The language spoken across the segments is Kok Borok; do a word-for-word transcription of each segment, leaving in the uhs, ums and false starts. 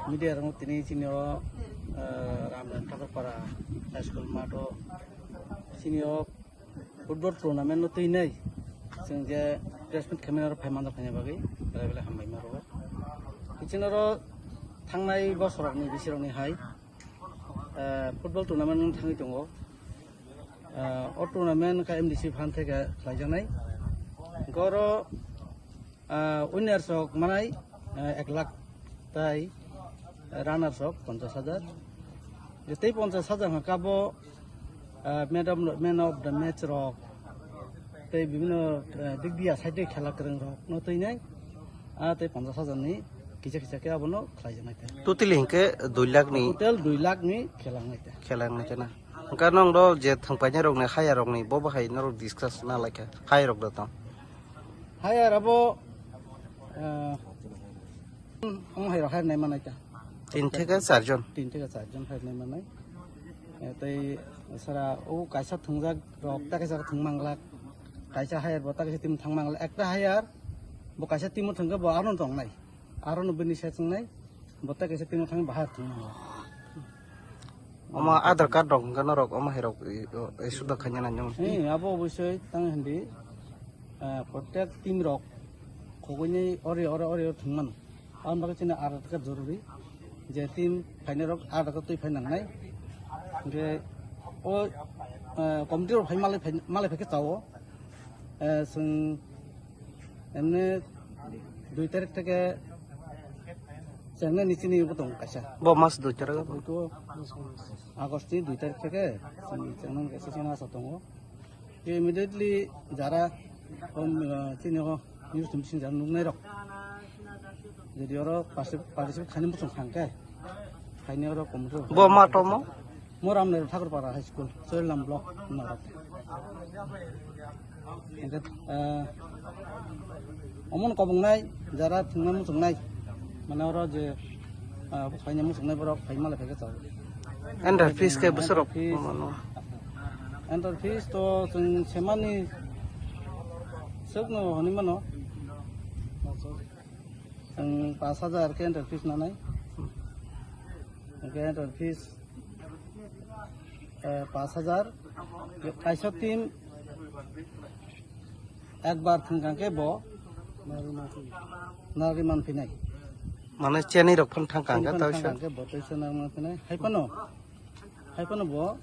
Media rok tini chini o, eh, Ramren Thakurpara High School math o chini o football tournament no twi nai chwng je press meet khaimani oro phai manjak phaina bagwi belai belai hambai ma rwo. Chini oro thangnai bosorokni bisirokni hai, eh, football tournament wng thangwi tongo. Eh, o tournament kha M D C phan theke khlaijaknai. Goro, eh, winners rok manai, eh, ek lakh tai, eh, runners rok ponchash hajar. Je tei ponchash hajar hwnka bo, eh, man of, man of the match rok tei bibhinno, eh, dik diya side khela kwrwng rok no twi nai. Ah, tei ponchash hajar ni kisa kisa khe abono khlaijaknai te. Totally hinkhe dui lakh ni. Total dui lakh ni khela wngnai te. Khela wngnai te na. Hwnkhe nwng do je thwngpainai rokni haya rokni bo bahai norok discuss na laikha haya rok da tong. Haya abo, eh, omo hai rok hai nai manai ta. Tin theke char jon. Tin theke char jon hai nai manai. Eh, tei sara o kaisa thwngjak rok ta kaisa thwng manglak. Kaisa haya bo ta kaisa team thang manglak. Ekta haya bo kaisa team thwngkhe bo aron tongnai. Aron bini se thwngnai. Bo ta kaisa team thang bahar thwng manglak. Omo Aadhaar card rok hwnkhe norok omo hai rok, eh, eh, suda khaina nai nung. Eh, abo obosoi tang hindi, eh, protek team rok khogoi ni ori, ori, ori, ori thwng mano. Aboni bagwi chini Aadhaar card jorori. Je team phainai rok Aadhaar card twi phai nangnai. Hwnkhe o, eh, committee rok phai malai phai, malai phai khe chao. Eh, chwng emne dui tarik theke chengnai ni chini bo tongo kaisa. Bo mas dui tarik o? Hwnkhe August ni dui tarik theke chwng chengnai ni kaisa chini asa tongo. Immediately jara, um, uh, chini o news tum sing jara nuknai rok. Jodi oro particip-, participate khaini muchung khang khe. Khaini oro committee rok. Bo ma tomo? Mo Ramnagar Thakurpara High School, Soilam Block, Norok. Hingke, uh, Omono kobongnai, jara thwngna muchungnai. Mane oro je, ah, phaina muchungnai borok phai malai phai khe chao. Entry fees khe bwswk rok mano? Entry fees to chwng semani swkno hwnwi mano. Chwng pash hajar khe entry fees nanai. Hwnkhe entry fees, eh, pash hajar. Kaisa team ekbar thwngkha khe bo narwgwi manphinai. Mane chenwi rok phano thangkha hwnkhe tei thangkha khe bo tei se narwgwi manphinai. Hai phano, hai phano bo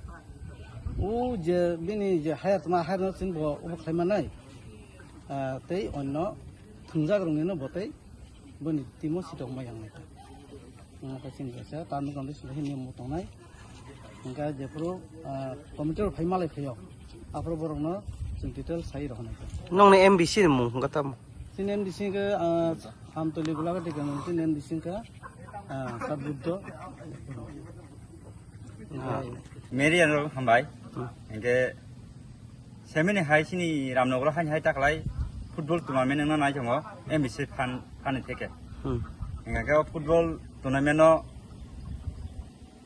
o je bini je hire tongma hire no chwng bo obo khlai manai. Ah, tei onno thwngjak rokni no bo tei boni team o sitok ma yang nai. Wngkha chini kaisa terms and condition hai niyom bo tongnai. Hingkha jephuru, ah, committee rok phai malai phaio, aphuru borokno chwng detail sai rw hwnwi. Nokni M D C ni mung hwnkha tamo? Chini M D C hwnkha, ah, Hamtoli Gulagati Gangam chini M D C hwnkha, ah, Sir Buddho. Mary ano hambai. Hmm. Hingkhe semini hai chini Ramnagar haini hai taklai football tournament wngna nai tongo M B C phan, phani theke. Hmm. Hingkhe o football tournament o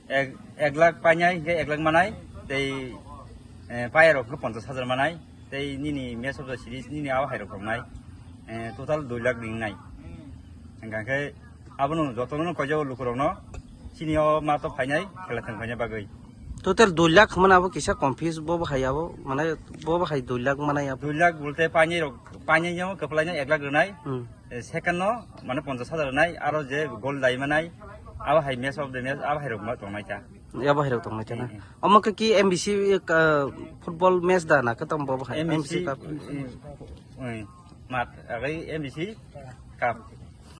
ek, ek lakh painai, hingkhe ek lakh manai, tei, eh, payarok khe ponchash hajar manai, tei nini match of the series nini abo hairok tongnai, eh, total dui lakh ringnai. Hingkhe abono jotono koijago lukurokno chini o mato phainai, khela thang phainai bagwi. Total dui lakh hwnmani abo kisa confuse, bo bahai abo, mane, bo bahai dui lakh manai abo. Dui lakh bolte painai rok, painai no kwplaino ek lakh rwnai. Hmm. Eh, second no, mane, ponchash hajar rwnai, aro je goal dai manai, abo hai match of the match, abo hai rok ma tongnai ta. Abo hai rok tongnai ta na? Eh, eh. Omo khe ki M B C, eh, football match da na khe tamo bo bahai? M B C, M B C cup. Eh, eh, mat, agai M B C cup.